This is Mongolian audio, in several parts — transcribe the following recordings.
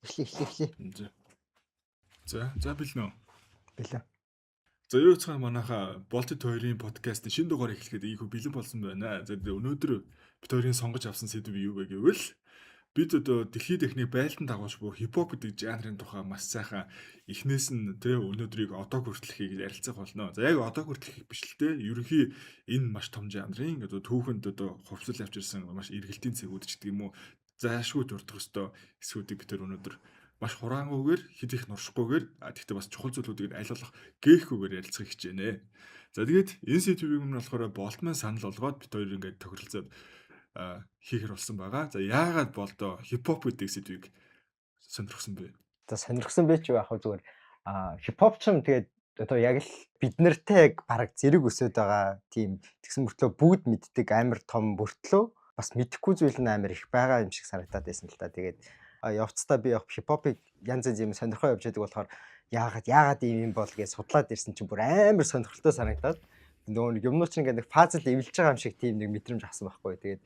Эхлэе, эхлэе, эхлэе. За. За бэлнэ үү? Бэлэн. За юу цаана манайха Болтит хоёрын подкастын шинэ дугаар эхлэхэд ийхүү бэлэн болсон байна. За өнөөдөр бит хоёрын сонгож авсан сэдэв юу вэ гэвэл бид одоо дэлхийд техник байлдан дагуулж буй хипхоп гэдэг жанрын тухай маш сайхан эхнээс нь тэ өнөөдрийг одоо хүртэлхийг ярилцах болно. За яг одоо хүртэлхийг биш л тэ ерөнхий энэ маш том жанрын одоо түүхэнд одоо хувьсал авчирсан маш эргэлтийн цэгүүд ч гэдэг юм уу зайлшгүй дурдах ёстой хэсгүүдийг бид тэр өнөөдөр маш хураангүйгээр хэд их нуршихгүйгээр тэгтээ бас чухал зүйлүүдийг аль болох гээхгүйгээр ярилцахыг хичээнэ. За тэгээд энэ сэдвийг нь болохоор Болтман санал болгоод бид хоёр ингээд тохиролцоод хийхэр болсон байгаа. За яагаад болдоо хипхоп гэдэг сэдвийг сонирхсан бэ? За сонирхсан бэ чи яг зүгээр хипхоп ч юм тэгээд одоо яг л бид нартай яг бараг зэрэг өсөд байгаа тийм тэгсэн мөртлөө бүгд мэддэг амар том мөртлөө бас мэдэхгүй зүйл нь амар их байгаа юм шиг санагдаад байсан л та. Тэгээд явцдаа би яг хипхопыг янз янз юм сонирхоо явж байдаг болохоор яагаад ийм юм бол гэж судлаад ирсэн чинь бүр амар сонирхолтой санагдаад нөгөө нэг юмнууд чинь ингээд нэг пазл эвлэж байгаа юм шиг тийм нэг мэдрэмж авсан байхгүй. Тэгээд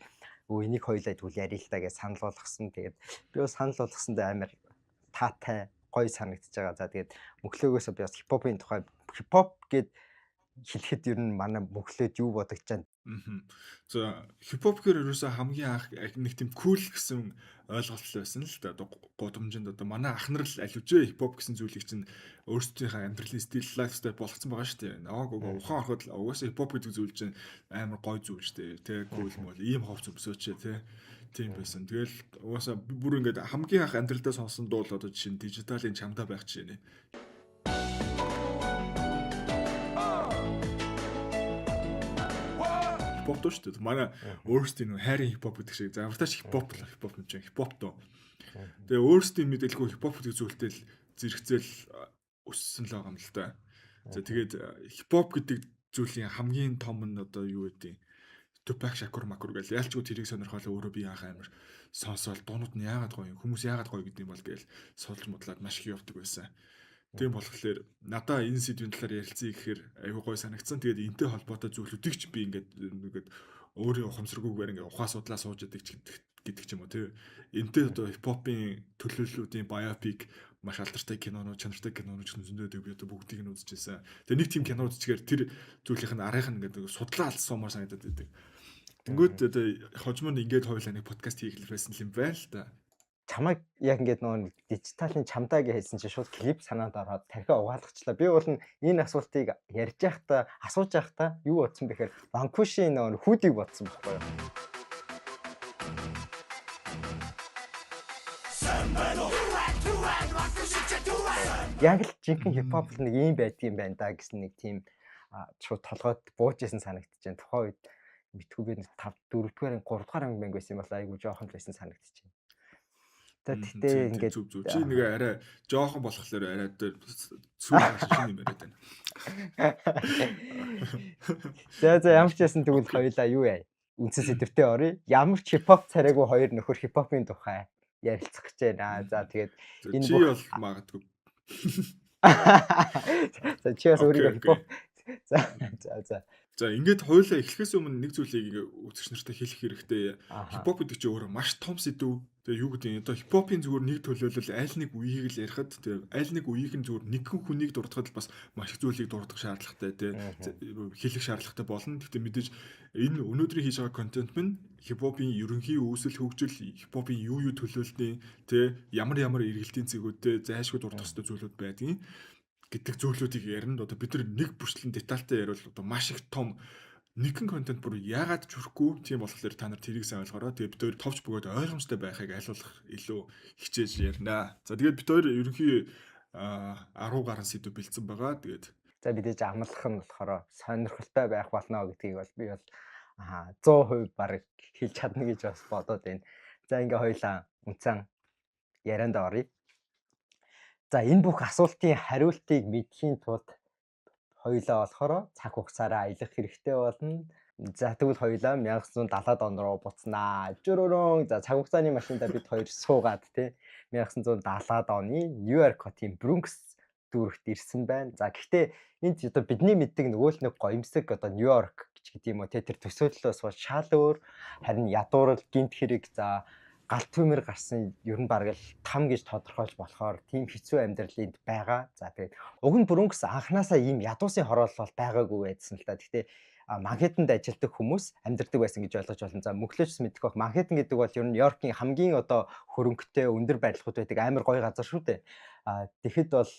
өө энийг хоёлаа тэгвэл ярил л та гэж санал болгосон. Тэгээд би бас санал болгосондоо амар таатай гоё санагдчихж байгаа. За тэгээд мөхлөөгөөсөө би бас хипхопын тухай хипхоп гэд хэлэхэд ер нь манай мөхлөөд юу бодогдож байна? За хипхоп гэхээр ерөөсөө хамгийн анх нэг тийм кул гэсэн ойлголт байсан л да. Одоо гудамжинд одоо манай ах нар л аль үжээ хипхоп гэсэн зүйлийг чинь өөрсдийнхээ амьдралын стил, лайфстайл болгоцсон байгаа шүү дээ. Наваагүй ухаан ороход угаасаа хипхоп гэдэг зүйл чинь амар гой зүйл шүү дээ. Тэ кул мол ийм ховц өмсөөч тэ тийм байсан. Тэгэл угаасаа бүр ингээд хамгийн анх амьдралдаа сонсон дуул одоо жишээ нь дижиталын чамдаа байх жишээ нэ. Хипхоп дуу шүү дээ. Манай өөрсдийн нөө хайрын хипхоп гэдэг шиг. За ямартаач хипхоп л хипхоп юм чинь хипхоп дуу. Тэгээ өөрсдийн мэдээлгүй хипхоп гэдэг зүйлтэй л зэрэгцээл өссөн л байгаа юм л та. За тэгээд хипхоп гэдэг зүйлийн хамгийн том нь одоо юу гэдэг Tupac Shakur Makur гэл ялчгүй тэрийг сонирхолтой өөрөө би яах амар сонсоол дуунууд нь яагаад гоё юм хүмүүс яагаад гоё гэдэг юм бол гээл судалж модлаад маш их явдаг байсан. Тийм болохоор надаа энэ сэдвийн талаар ярилцъя гэхээр аюу гой санагдсан. Тэгээд энтэй холбоотой зүйлүүдийг ч би ингээд өөрийн ухамсаргүйгээр ингээд ухаа судлаа сууж яадаг гэдэг ч юм уу тий. Энтэй одоо хипхопын төлөөллүүдийн биопик маш алдартай кинонууд, чанартай кинонууд ч зөндөө би одоо бүгдийг нь үзчихсэн. Тэгээд нэг тийм кино үзчихээр тэр зүйлийнх нь арайх нь ингээд судлаа алдсан юмар санагдаад байдаг. Тэнгүүд одоо хожмонд ингээд хоёулаа нэг подкаст хийх байсан юм байна л да. Чамайг яг ингээд нөгөө дижиталын чамдаа гэж хэлсэн чинь шууд клип санаанд ороод тархиа угаалгачлаа. Би бол энэ асуултыг ярьж байхдаа асууж байхдаа юу бодсон бэхээр Ванкушийн нөгөө хүүдийг бодсон байхгүй юу? Яг л жинхэнэ хипхоп л нэг юм байдгийн байна да гэсэн нэг тийм шууд толгойд бууж исэн санагдчихэв. Тухайн үед мэдгүй би 5 4 дугаар 3 дугаар анги мэнг байсан юм бол айгүй жоохон л байсан санагдчихэв. За тэгтээ ингээд зүг зүг чи нэг арай жоохон болохоор арай сүүл шинэ юм яриад байна. За за ямар ч байсан тэгвэл хоёлаа юу яа? Үндсэн сэдвтэ оръё. Ямар ч хипхоп царайгүй хоёр нөхөр хипхопын тухай ярилцах гэж байна. За тэгээд энэ чи бол магадгүй. За чи бас өөрийгөө хипхоп. За за за. За ингээд хоёулаа эхлэхээс өмнө нэг зүйлийг үзэгч нартай хэлэх хэрэгтэй. Хипхоп гэдэг чинь өөрөө маш том сэдв. Тэгээ юу гэдэг юм одоо хипхопын зүгээр нэг төлөөлөл аль нэг үеийг л ярихад тэгээ аль нэг үеийг нь зүгээр нэгэн хүнийг дурдахад бас маш их зүйлийг дурдах шаардлагатай тий хэлэх шаардлагатай болно. Гэхдээ мэдээж энэ өнөөдрийн хийж байгаа контент минь хипхопын ерөнхий үүсэл хөгжил, хипхопын юу юу төлөөлтийн тий ямар ямар эргэлтийн зэгүүдтэй зайлшгүй дурдах ёстой зүйлүүд байдгийг гэдэг зүйлүүдийг ярина. Одоо бид нар нэг бүрчлэн детальтай яриул одоо маш их том нэгэн контент бүр яагаад ч хүрэхгүй тийм болохоор та нар тэрийг сайн ойлгоорой. Тэгээ бид хоёр товч бөгөөд ойлгомжтой байхыг аль болох илүү хичээж ярина. За тэгээд бид хоёр ерөнхий 10 гаруй сэдв бэлдсэн байгаа. Тэгээд за мэдээж амлах нь болохоор сонирхолтой байх болно гэдгийг бол би бол 100% бараг хэлж чадна гэж бас бодоод байна. За ингээ хоёлаа үнцэн ярианд оръё. За энэ бүх асуултын хариултыг мэдэхийн тулд хоёулаа болохоор цаг хугацаараа аялах хэрэгтэй болно. За тэгвэл хоёулаа 1970-ад он руу буцнаа. Жөрөрөн. За цаг хугацааны машиндаа бид хоёр суугаад тий 1970-ад оны Нью-Йорк хотын Бронкс дүүрэгт ирсэн байна. За гэхдээ энд одоо бидний мэддэг нөгөө л нэг гоёмсог одоо Нью-Йорк гэж гэдэг юм уу тий тэр төсөөллөөс бол шал өөр, харин ядуурл, гинт хэрэг, за Галт түүмэр гарсан ер нь бараг л там гэж тодорхойлж болохоор тийм хэцүү амьдралынд байгаа. За, тэгээд уг нь Бронкс анханасаа ийм ядуусын хороолол байгаагүй байсан л та. Гэхдээ Манхэттенд ажилладаг хүмүүс амьдардаг байсан гэж ойлгож байна. За, мөхлөөч мэдэх бах, Манхэттен гэдэг бол ер нь Нью-Йоркийн хамгийн одоо хөрөнгөтэй, өндөр барилгууд байдаг амар гоё газар шүү дээ. Тэгэхэд бол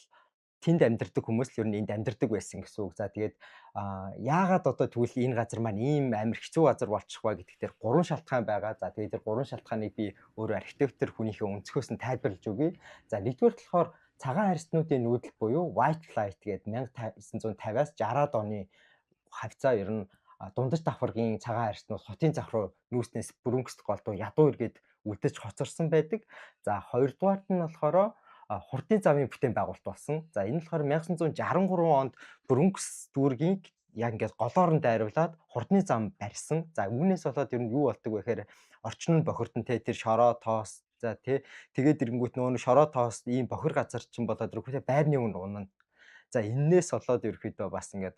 тэнд амьдардаг хүмүүс л ер нь энд амьдардаг байсан гэсэн үг. За, тэгээд яагаад одоо тэгвэл энэ газар маань ийм амар хэцүү газар болчих вэ гэдэг дээр гурван шалтгаан байгаа. За, тэгээд тэр гурван шалтгааныг би өөрөө архитектор хүнийхээ өнцгөөс нь тайлбарлаж өгье. За, нэгдүгээр болохоор цагаан арьснуудын нүүдэл буюу white flight гэдэг 1950-аас 60-аад оны хавцаа ер нь дундаж давхаргийн цагаан арьснууд хотын зах руу нүүснээс Бронкст голдуу ядуу эргээд үлдэж хоцорсон байдаг. За, хоёрдугаарт нь болохоор хурдын замын бүтээн байгуулалт болсон. За, энэ болохоор 1963 онд Бронкс дүүргийг яг ингээд голоор нь дайруулад хурдны зам барьсан. За, үүнээс болоод ер нь юу болдог вэ гэхээр орчин нь бохирдон, те, тэр шороо тоос, за, тий, тэгээд ирэнгүүт нөгөө шороо тоос ийм бохир газар чинь болоод ерөнхийдөө байрны үн унана. За, эннээс болоод ерөнхийдөө бас ингээд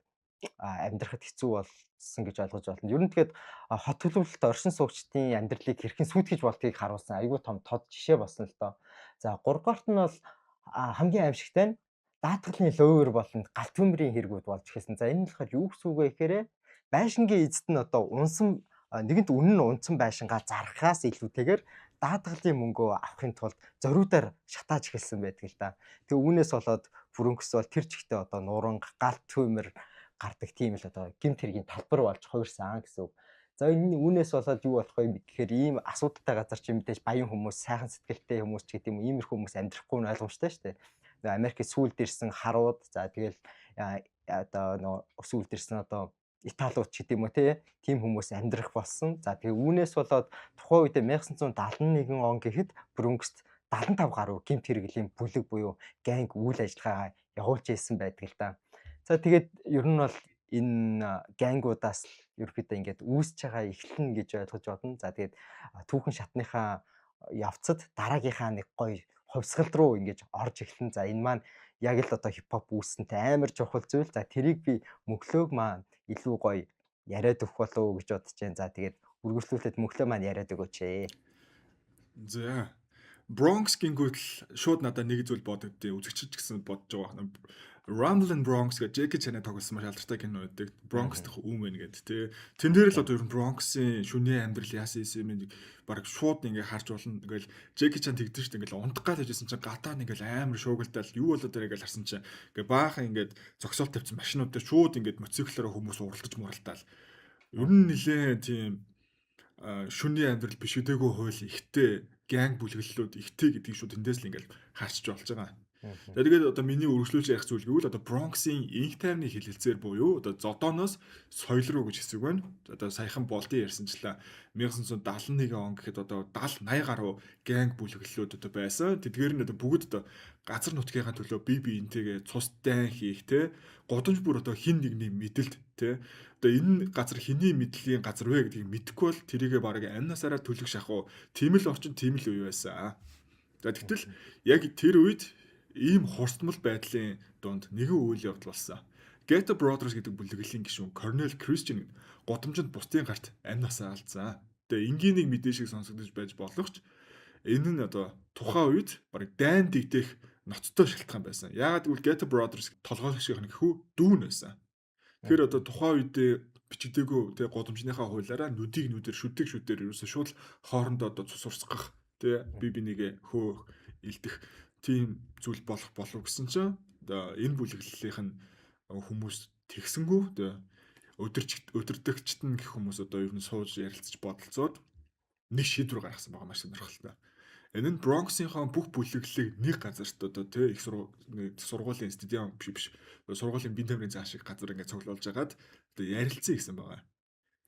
амьдрахад хэцүү болсон гэж ойлгож байна. Ер нь тэгээд хот төлөвлөлт оршин суугчдын амьдралыг хэрхэн сүйтгэж болдгийг харуулсан айгүй том тод жишээ болсон л доо. За, гуравдугаарт нь бол хамгийн аимшигтай нь даатгалын лөөвөр болон галт төмрийн хэрэгүүд болж эхэлсэн. За, энэ нь болохоор юу гэсэн үг вэ гэхээр байшингийн эзэд нь одоо унсан нэгэнт үнэн нь унтсан байшингаа зархаас илүүтэйгээр даатгалын мөнгөө авахын тулд зориудаар шатааж эхэлсэн байдаг л да. Тэгээ үүнээс болоод Бронкс бол тэр чигтээ одоо нуранга, галт төмөр гардаг тийм л одоо гэмт хэргийн талбар болж хувирсан гэсэн үг. За, энэ үүнээс болоод юу болох вэ гэхээр ийм асуудалтай газар чинь мэдээж баян хүмүүс, сайхан сэтгэлтэй хүмүүс ч гэдэг юм уу, иймэрхүү хүмүүс амьдрахгүй нь ойлгомжтой шүү дээ. Америкт сүүлд ирсэн харууд, за, тэгэл одоо нөө сүүлд ирсэн одоо Италиуд ч гэдэг юм уу, тийм хүмүүс амьдрах болсон. За, тэгээ үүнээс болоод тухайн үед 1971 он гэхэд Бронкст 75 гаруй гэмт хэрэглийн бүлэг буюу gang үйл ажиллагаагаа явуулж ирсэн байдаг л да. За, тэгээд ер нь бол энэ gang уудаас л ерөөхдөө ингээд үүсэж байгаа эхлэн гэж ойлгож байна. За, тэгээд түүхэн шатныхаа явцад дараагийнхаа нэг гоё хувьсгал руу ингэж орж эхлэн. За, энэ маань яг л одоо хипхоп үүссэнтэй амар чухал зүйл. За, тэрийг би мөглөөг маань илүү гоё яриад өгөх болов уу гэж бодож байна. За, тэгээд үргэлжлүүлээд мөглөө маань яриад өгөөч ээ. За. Bronx гингүүт л шууд надад нэг зүйл бодогдъё. Үзэгчид ч гэсэн бодож байгаа. Rumble in Bronx гэж Jackie Chan-ы тоглосон маш алдартай кино байдаг. Bronx дахь үүм байна гэдэг тий. Тэн дээр л одоо ер нь Bronx-ийн шүний амьдрал яасан юм бэ баг шууд ингээ харж болно. Ингээл Jackie Chan тэгдэж шүү дээ. Ингээл унтах гал хийжсэн чинь гадаа нь ингээл амар шуугилдаал юу болоод байгаа ингээл харсан чинь ингээ баахан ингээд зогсоол тавьсан машинууд дээр шууд ингээд мотоциклоор хүмүүс уралдаж муралдаал. Ер нь нилээн тийм шүний амьдрал биш үдээгүй хууль ихтэй, gang бүлэглэлүүд ихтэй гэдгийг шууд тэндээс л ингээл харчиж болж байгаа. Тэгээд одоо миний үргэлжлүүлж ярих зүйл гэвэл одоо Bronx-ийн инх тайвны хэлэлцээр буюу одоо зодооноос соёл руу гэж хэсэг байна. Одоо саяхан болдын ярьсанчлаа 1971 он гэхэд одоо 70 80 гаруй gang бүлэглэлүүд одоо байсан. Тэдгээр нь одоо бүгд одоо газар нутгийнхаа төлөө бие биентэйгээ цус дайн хийх, те, гудамж бүр одоо хин нэгний мэдэлд, те, одоо энэ газар хэний мэдлийн газар вэ гэдгийг мэдэхгүй бол тэрийгэ бараг амнасаараа түлэх шахуу тийм л орчин, тийм л үе байсан. За, тэгтэл яг тэр үед ийм хурцмал байдлын дунд нэгэн үйл явдал болсон. Ghetto Brothers гэдэг бүлэглэлийн гишүүн Cornel Christian гудамжинд бусдын гарт амь насаа алдсан. Тэгээ энгийн нэг мэдээ шиг сонсогдож байж болох ч энэ нь одоо тухайн үед бараг дайн дэгдэх ноцтой шалтгаан байсан. Яагаад гэвэл Ghetto Brothers толгойлогчийн хүү дүүн байсан. Тэгэхээр одоо тухайн үедээ бичигдээгүй тэгээ гудамжныхаа хуулиараа нүдийг нүдээр, шүдэг шүдээр ерөөсөө шууд хоорондоо одоо цус урсгах, тэгээ би бинийгээ хөөх илдэх тийм зүйл болох болов гэсэн чинь одоо энэ бүлэглэлийнх нь хүмүүс тэгсэнгүү, тэгээ өдөрдөгчт нь гэх хүмүүс одоо ер нь сууж ярилцаж бодолцоод нэг шийдвэр гаргасан байгаа, маш сонирхолтой. Энэ нь Bronx-ийнхаа бүх бүлэглэлийг нэг газарт одоо тий их сургуулийн стадион биш биш сургуулийн бие тамирын заа шиг газар ингээд цуглуулж агаад одоо ярилцъя гэсэн байгаа.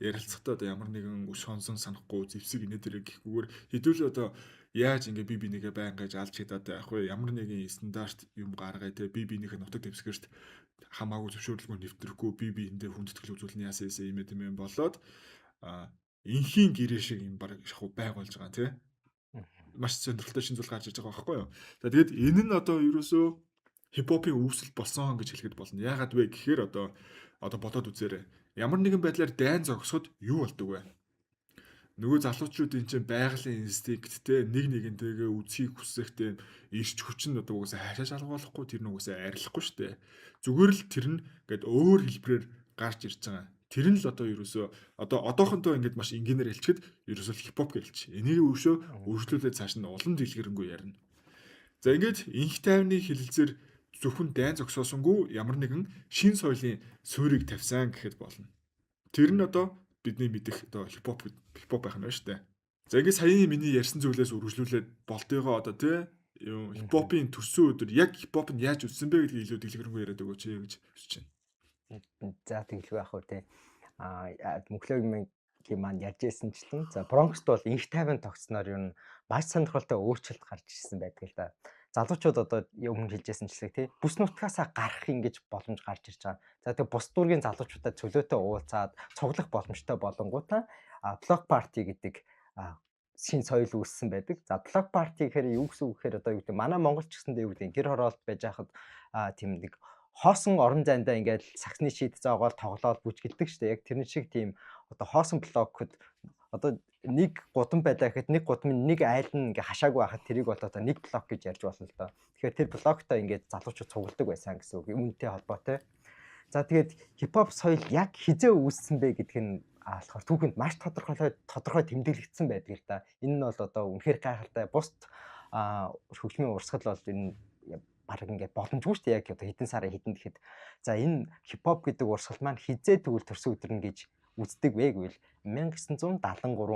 Ярилцахдаа одоо ямар нэгэн өс хонсон санахгүй, зэвсэг инээ дэрэг гэхгүйгээр хэдүүлээ одоо яаж ингээ би бинийгээ байнга гэж алж чадаад байх вэ? Ямар нэгэн стандарт юм гаргая те, би бинийхээ нутаг дэвсгэрт хамаагүй зөвшөөрлгүй нэвтрэхгүй, би биэндээ хүндэтгэл үзүүлнэ яасан яасан юм тийм юм болоод инхийн гэрээ шиг юм баг шахуу байгуулж байгаа тий. Маш сонирхолтой шин зүйл гарч ирж байгаа байхгүй юу? За, тэгээд энэ нь одоо ерөөсөө хипхопын үүсэл болсон гэж хэлэхэд болно. Яагаад вэ гэхээр одоо бодоод үзээрэй. Ямар нэгэн байдлаар дайн зогсоход юу болдог вэ? Нөгөө залуучуудын чинь байгалийн инстинкттэй нэг нэгэнтэйгээ үзхийг хүсэх тийм ирч хүч нь одоо угаасаа хашаа шалгуулахгүй, тэр нь угаасаа арилахгүй шүү дээ. Зүгээр л тэр нь ингээд өөр хэлбэрээр гарч ирж байгаа. Тэр нь л одоо ерөөсөө одоо одоохондоо ингээд маш энгийнээр хэлчихэд ерөөсөө хипхоп гэлч. Энийг өвшөө өөрчлүүлээд цааш нь улам дэлгэрэнгүй ярина. За, ингээд энх тайвны хэлэлцээр зөвхөн дайн зогсоосонгүй ямар нэгэн шин соёлын суурийг тавьсан гэхэд болно. Тэр нь одоо бидний мэдэх одоо хипхоп хипхоп байх нь байна шүү дээ. За, ингээд саяны миний ярьсан зүйлээс үргэлжлүүлээд болтойгоо одоо тий юм хипхопын төрсөн өдөр яг хипхоп нь яаж үссэн бэ гэдгийг илүү дэлгэрэнгүй яриад өгөөч гэж хүсэж байна. За, тэгэлгүй яах вэ те. Аа, мөнхлөөгийн маань ярьж ирсэнчлэн, за, Бронкст бол энх тайван тогтсноор юу н маш сонирхолтой өөрчлөлт гарч ирсэн байдаг л да. Залуучууд одоо өмнө хэлжсэнчлэг тий бүс нутгаасаа гарах ингэж боломж гарч ирж байгаа. За, тэгээ бус дүүргийн залуучуудаа чөлөөтэй уулзаад цуглах боломжтой болонгуудаа block party гэдэг шин соёл үүссэн байдаг. За, block party гэхээр юу гэсэн үг гэхээр одоо юу гэдэг, манай Монгол ч гэсэндээ юу гэдэг, гэр хороолт байж хахад тийм нэг хоосон орон зайдаа ингээд саксны шид зоогоол тоглоол бүжгэлдэг штэ. Яг тэрэн шиг тийм одоо хоосон блокод одоо нэг гудам байлаа гэхэд нэг гудамын нэг айл нь ингээ хашаагүй байхад тэрийг бол одоо нэг блок гэж ярьж болно л доо. Тэгэхээр тэр блоктоо ингээд залуучууд цугладаг байсан гэсэн үг. Үүнтэй холбоотой. За, тэгээд хипхоп соёл яг хизээ үүссэн бэ гэдг нь болохоор түүхэнд маш тодорхой тодорхой тэмдэглэгдсэн байдаг л да. Энэ нь бол одоо үнэхээр гайхалтай, бусд хөгжмийн урсгал бол энэ баг ингээд боломжгүй шүү дээ, яг одоо хэдэн сарын хэдэн гэхэд. За, энэ хипхоп гэдэг урсгал маань хизээ тэгвэл төрсөн өдөр нь гэж үздэг вэ гэвэл 1973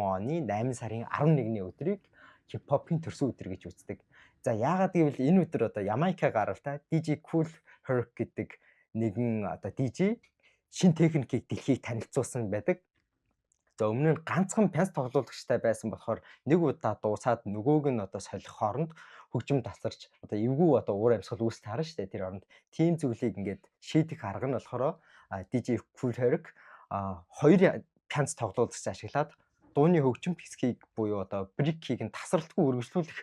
оны 8 сарын 11-ний өдрийг хипхопын төрсөн өдөр гэж үздэг. За, яагаад гэвэл энэ өдөр одоо Ямайка гаралтай DJ Kool Herc гэдэг нэгэн одоо DJ шин техникийг дэлхийг танилцуулсан байдаг. За, өмнө нь ганцхан пянз тоглуулагчтай байсан болохоор нэг удаа дуусаад нөгөөг нь одоо солих хооронд хөгжим тасарч одоо эвгүй одоо уур амьсгал үүсэж таарна шүү дээ тэр оронд. Тийм зүйлийг ингээд шийдэх арга нь болохоор DJ Kool Herc хоёр пянз тоглуулагч ашиглаад дууны хөгжим хэсгийг буюу одоо break ийг нь тасралтгүй үргэлжлүүлэх,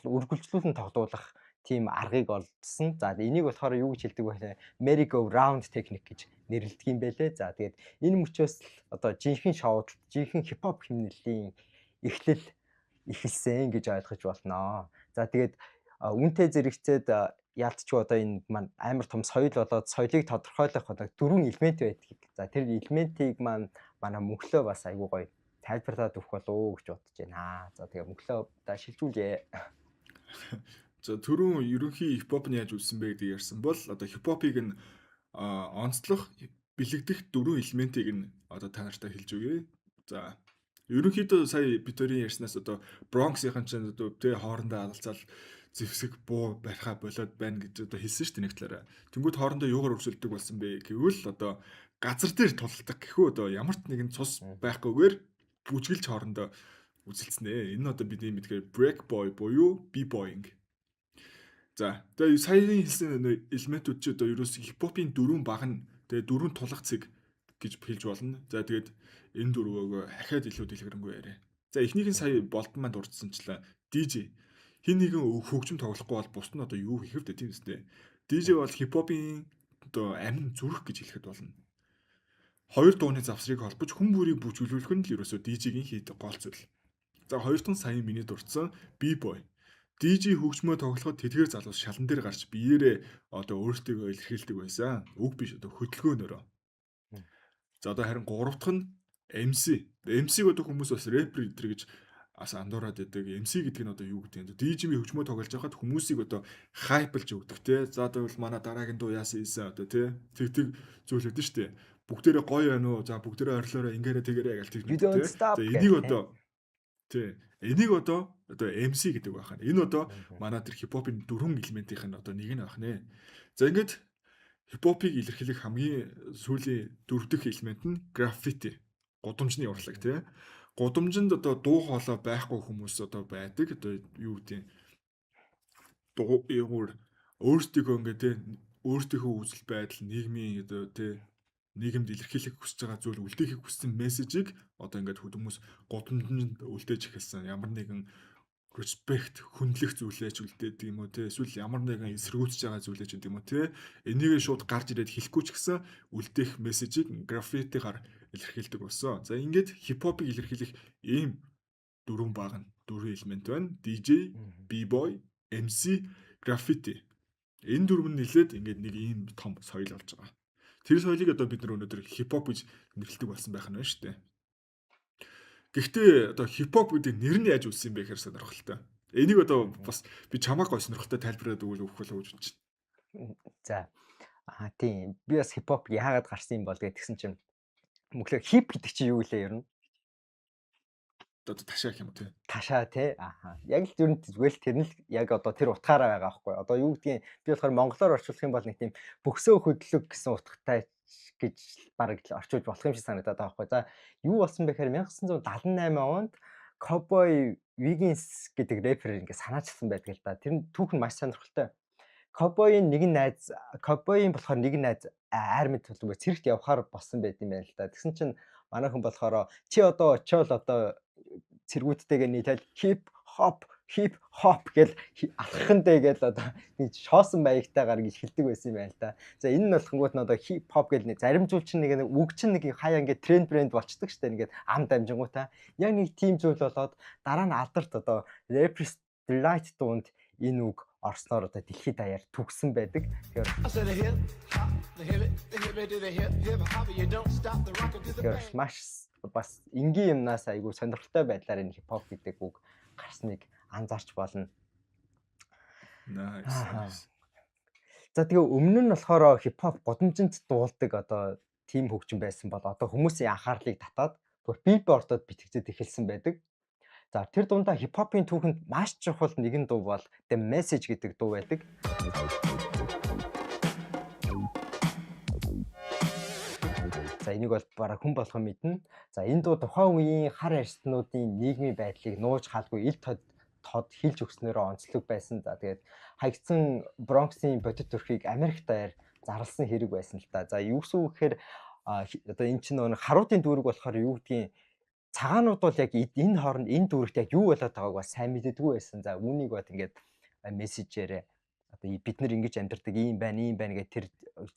үргэлжлүүлэн тоглуулах тийм аргыг олдсон. За, энийг болохоор юу гэж хэлдэг вэ? Merry go round техник гэж нэрлэдэг юм байлээ. За, тэгээд энэ мөчөөс л одоо жинхэнэ шоуд, жинхэнэ хипхоп хэмнэлийн эхлэл эхэлсэн гэж ойлгож болно. За, тэгээд үүнтэй зэрэгцээд яалтчгүй одоо энэ маань амар том соёл болоод соёлыг тодорхойлох одоо дөрвөн элемент байдгийг. За, тэр элементийг маань манай мөнхлөө бас айгуу гоё тайлбарлаад өгөх болов уу гэж бодож байна. За, тэгээ мөнхлөө одоо шилжүүлье. За, түрүүн ерөнхий хипхоп нь яаж үүссэн бэ гэдэг ярьсан бол одоо хипхопыг нь онцлох, бэлэгдэх дөрвөн элементийг нь одоо та нартай хэлж өгье. За, ерөнхийдөө сая бид хоёрын ярьснаас одоо Bronx-ийн чинь одоо тэ хоорондоо алалцаал зэвсэг буу барихаа болоод байна гэж одоо хэлсэн шүү дээ нэг талаараа. Тэнгүүд хоорондоо юугаар өрсөлдөг болсон бэ гэвэл одоо газар дээр тулалдах гэхүү, одоо ямар ч нэгэн цус байхгүйгээр бүжгэлж хоорондоо үзэлцэнэ. Энэ нь одоо бидний мэдгээр break boy буюу b-boying. За, тэгээ саяны хэлсэн элементүүд чи одоо ерөөс хипхопын дөрвөн баг нь, тэгээ дөрвөн тулах цэг гэж хэлж болно. За, тэгээд энэ дөрвөөгөө ахаад илүү дэлгэрэнгүй яриа. За, эхнийх нь сая болтон маань дурдсанчлаа DJ. Хин нэгэн хөгжим тоглохгүй бол бусд нь одоо юу хийх вэ, тийм үстэй. DJ бол хипхопын одоо амин зүрх гэж хэлэхэд болно. Хоёр дууны завсрыг холбож хүн бүрийг бүжиглүүлэх нь л ерөөсөө DJ-гийн хийдэг гол зүйл. За, хоёр дахь нь сая миний дурдсан B-boy. DJ хөгжмөө тоглоход тэдгээр залуус шалан дээр гарч биеэрээ одоо өөртөө илэрхийлдэг байсан. Үг биш, одоо хөдөлгөөнөөрөө. За, одоо харин гурав дахь нь MC. MC-г одоо хүмүүс бас рэпер эдэр гэж бас андуураад байдаг. MC гэдэг нь одоо юу гэдэг юм бэ? DJ-ийн хөгжмөө тоглож байхад хүмүүсийг одоо hype лж өгдөг те. За, тэгвэл манай дараагийн дуу яасан ийсэн одоо те. Тэг тэг зүйл өгдөн штэ. Бүгдээрээ гоё байна уу? За, бүгдээрээ ойрлоорой, ингээрэ тэгэрэ гэл тэг те. За, энийг одоо тий. Энийг одоо MC гэдэг байх нь. Энэ одоо манай тэр хипхопын дөрвөн элементийнх нь одоо нэг нь байх нэ. За, ингээд хипхопыг илэрхийлэх хамгийн сүүлийн дөрөв дэх элемент нь граффити. Гудамжны урлаг тий. Гудамжинд одоо дуу хоолой байхгүй хүмүүс одоо байдаг. Одоо юу гэдэг, дуу юугаар өөрсдийгөө ингээд тий өөрсдийнхөө үзэл байдал, нийгмийн одоо тий нийгэмд илэрхийлэх хүсэж байгаа зүйл, үлдээхийг хүссэн мессежийг одоо ингээд хүмүүс гудамжинд үлдээж эхэлсэн. Ямар нэгэн Respect, хүндлэх зүйлээ ч үлдээдэг юм уу те, эсвэл ямар нэгэн эсэргүүцэж байгаа зүйлээ ч гэдэг юм уу те, энийгээ шууд гарч ирээд хэлэхгүй ч гэсэн үлдээх мессежийг граффитигаар илэрхийлдэг болсон. За, ингээд хипхопыг илэрхийлэх ийм дөрвөн баг нь дөрвөн элемент байна. DJ, B-boy, MC, graffiti. Энэ дөрөв нь нилээд ингээд нэг ийм том соёл болж байгаа. Тэр соёлыг одоо бид нар өнөөдөр хипхоп гэж нэрлэдэг болсон байх нь байна шүү дээ. Гэхдээ одоо хипхоп гэдэг нэр нь яаж үүссэн юм бэ гэхээр сонирхолтой. Энийг одоо бас би чамайг гой сонирхолтой тайлбараад өгвөл өгөх болов уу гэж бодож байна. За. Аа, тийм. Би бас хипхоп яагаад гарсан юм бол гэсэн чинь мөглөө hip гэдэг чинь юу лээ ер нь? Одоо ташаа гэх юм уу те. Ташаа те. Ааха. Яг л ер нь зүгээр л тэр нь л яг одоо тэр утгаараа байгаа байхгүй. Одоо юу гэдгийг би болохоор монголоор орчуулах юм бол нэг тийм бөксөө хөдлөг гэсэн утгатай гэж бараг л орчуулж болох юм шиг санагдаад байгаа байхгүй. За, юу болсон бэ гэхээр 1978 онд Cowboy Wiggins гэдэг рэпер ингээд санаачилсан байдаг л да. Тэр нь түүх нь маш сонирхолтой. Cowboy-ийн нэгэн найз, Cowboy-ийн болохоор нэгэн найз армид төлөнгөө цэрэгт явхаар болсон байт юм байна л да. Тэгсэн чинь манай хүн болохоор чи одоо очиод одоо цэргүүдтэйгээ нийлээд hip hop, hip hop гэл алхахын дээ гэл одоо нэг шоосон маягтайгаар ингэж хэлдэг байсан юм байна л да. За, энэ нь болохонгууд нь одоо хип хоп гэл нэг зарим зүйл чинь нэг үг чинь нэг хаяа ингээд тренд брэнд болчдөг штэ, ингээд ам дамжингуудаа яг нэг тийм зүйл болоод дараа нь алдарт одоо Rapper's Delight дуунд энэ үг орсноор одоо дэлхийд даяар түгсэн байдаг. Тэгэхээр маш бас энгийн юмнаас айгүй сонирхолтой байдлаар энэ хипхоп гэдэг үг гарсныг анзаарч болно. Nice. За, тэгээ өмнө нь болохоор хипхоп гудамжинд дуулдаг одоо тийм хөгжим байсан бол одоо хүмүүсийн анхаарлыг татаад бүр billboard-од битгцээд эхэлсэн байдаг. За, тэр дундаа хипхопын түүхэнд маш чухал нэгэн дуу бол The Message гэдэг дуу байдаг. За, энийг бол бараг хүн болгон мэднэ. За, энэ дуу тухайн үеийн хар арьстнуудын нийгмийн байдлыг нууж хаалгүй ил тод тод хэлж өгснөөрөө онцлог байсан. За, тэгээд хаягдсан Бронксын бодит төрхийг Америк даяар зарласан хэрэг байсан л та. За, юу гэсэн үг гэхээр одоо энэ чинь нөгөө харуудын дүүрэг болохоор юу гэдгийг цагаанууд бол яг энэ хооронд энэ дүүрэгт яг юу болоод байгааг бас сайн мэддэггүй байсан. За, үүнийг бод ингээд мессежээрээ одоо бид нар ингэж амьдардаг ийм байна, ийм байна гэх тэр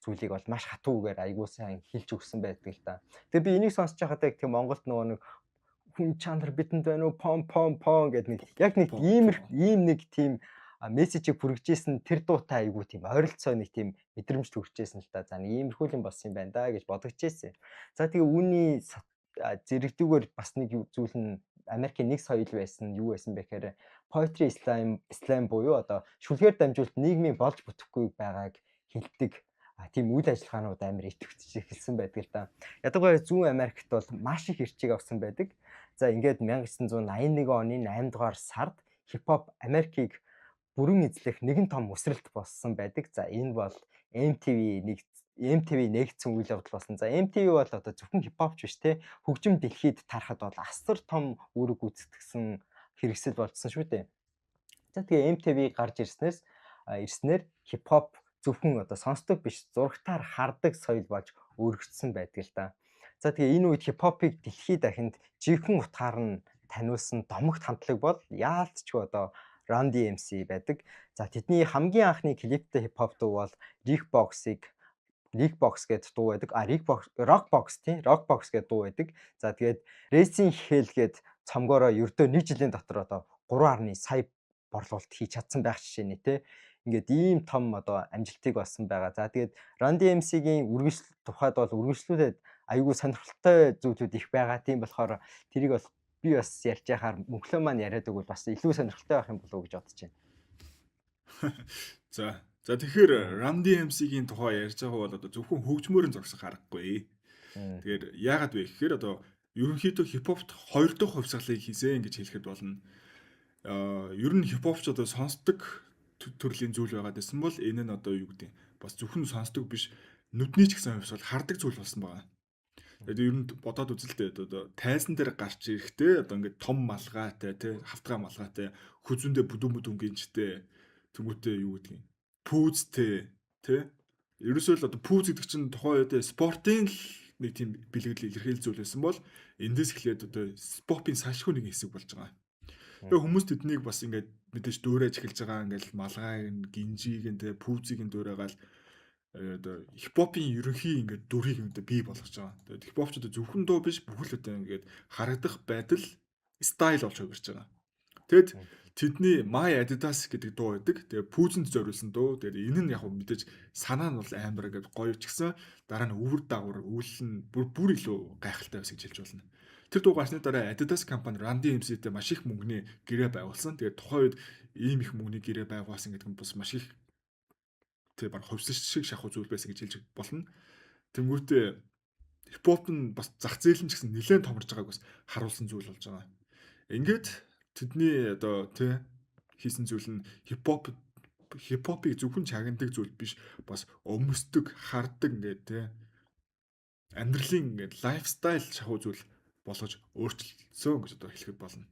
зүйлийг бол маш хатуугаар айгуу сайн хэлж өгсөн байдаг л да. Тэгээ би энийг сонсож байхад яг тийм Монголд нөгөө нэг хүн чанар бидэнд байна уу, пом пом пом гэдэг нэг яг нэг ийм нэг тийм мессежийг хүргэжсэн тэр дуутай айгуу тийм ойролцоо нэг тийм мэдрэмж төрчихсэн л да. За, нэг иймэрхүү юм болсон юм байна да гэж бодогчээсэн. За, тэгээ үүний зэрэгдүүгээр бас нэг зүйл нь Америкийн нэг соёл байсан юу байсан бэ гэхээр poetry slam буюу одоо шүлгээр дамжуулт нийгмийн болж бүтэхгүй байгааг хэлдэг тийм үйл ажиллагаанууд амар идэвхжиж эхэлсэн байдаг л да. Ядаггүй зүүн Америкт бол маш их эрчийг авсан байдаг. За, ингээд 1981 оны 8 дугаар сард хипхоп Америкийг бүрэн эзлэх нэгэн том өсрэлт болсон байдаг. За, энэ бол MTV нэгдсэн үйл явдал болсон. За, MTV бол одоо зөвхөн хипхопч биш те, хөгжим дэлхийд тарахад бол асар том үүрэг гүйцэтгсэн хэрэгсэл болцсон шүү дээ. За, тэгээ MTV гарч ирснээр хипхоп зөвхөн одоо сонсдог биш, зурагтаар хардаг соёл болж өргөцсөн байдаг л да. За, тэгээ энэ үед хипхопыг дэлхийд дахинд жинхэнэ утгаар нь таниулсан домогт хамтлаг бол яалтчгүй одоо Run DMC байдаг. За, тэдний хамгийн анхны клиптэй хипхоп дуу бол Rick Box-ыг Rick Box гэдэг дуу байдаг. А, Rick Box, Rock Box тийм, Rock Box гэдэг дуу байдаг. За, тэгээд Racing Hell гээд цомгоороо ердөө нэг жилийн дотор одоо 3.1 сая борлуулалт хийж чадсан байх жишээ нэ те. Ингээд ийм том одоо амжилтыг олсон байгаа. За, тэгээд Run DMC-гийн үргэлжлэл тухайд бол үргэлжлүүлээд айгүй сонирхолтой зүйлүүд их байгаа. Тийм болохоор тэрийг бол би бас ярьж яхаар мөнхлөө маань яриад өгвөл бас илүү сонирхолтой байх юм болов уу гэж бодож байна. За. За, тэгэхээр Run DMC-гийн тухай ярьж байгаа бол одоо зөвхөн хөгжмөөр нь зогсох аргагүй. Тэгэхээр яагаад вэ гэхээр одоо ерөнхийдөө хипхопт хоёр дахь хувьсгалыг хийсэн гэж хэлэхэд болно. Ер нь хипхопч одоо сонсдог төрлийн зүйл байгаад байсан бол энэ нь одоо юу гэдэг бас зөвхөн сонсдог биш, нүдний ч гэсэн хувьсгал, хардаг зүйл болсон байгаа. Тэгээд ер нь бодоод үзэлтэй одоо тайзан дээр гарч ирэхдээ одоо ингээд том малгайтай тий, хавтгай малгайтай, хүзүүндээ бүдүүн бүдүүн гинжтэй, тэнгуүтээ юу гэдгийг пүүзтэй тий. Ерөөсөө л одоо пүүз гэдэг чинь тухайн үед спортын л нэг тийм бэлгэдэл илэрхийлэл зүйл байсан бол эндээс эхлээд одоо спортын салшгүй нэг хэсэг болж байгаа. Тэгээ хүмүүс тэднийг бас ингээд мэдээж дуурайж эхэлж байгаа, ингээд малгайг нь, гинжийг нь, тэ пүүзийг нь дуурайгаал одоо хипхопын ерөнхий ингээд дүрийг одоо бий болгож байгаа. Тэгээд хипхоп ч одоо зөвхөн дуу биш, бүхэл одоо ингээд харагдах байдал, style болж хувирч байгаа. Тэгэд тэдний My Adidas гэдэг дуу байдаг. Тэгээ пүүзэнд зориулсан дуу. Тэгээд энэ нь яг мэдээж санаа нь бол амар ингээд гоё ч гэсэн дараа нь өвөр дагавар үйл нь бүр бүр илүү гайхалтай байсан гэж хэлж болно. Тэр дуу гарсны дараа Adidas компани Run DMC-тэй маш их мөнгөний гэрээ байгуулсан. Тэгээд тухайн үед ийм их мөнгөний гэрээ байгуулсан гэдэг нь бас маш их тэг баг хувьсал шиг шахуу зүйл байсан гэж хэлж болно. Тэнгүүтээ хипхоп нь бас зах зээл нь ч гэсэн нэлээд томорж байгааг бас харуулсан зүйл болж байгаа. Ингээд тэдний одоо тий хийсэн зүйл нь хипхопыг зөвхөн чагнадаг зүйл биш, бас өмсдөг, хардаг, ингээд тий амьдралын ингээд lifestyle шахуу зүйл болгож өөрчилсөн гэж одоо хэлэхэд болно.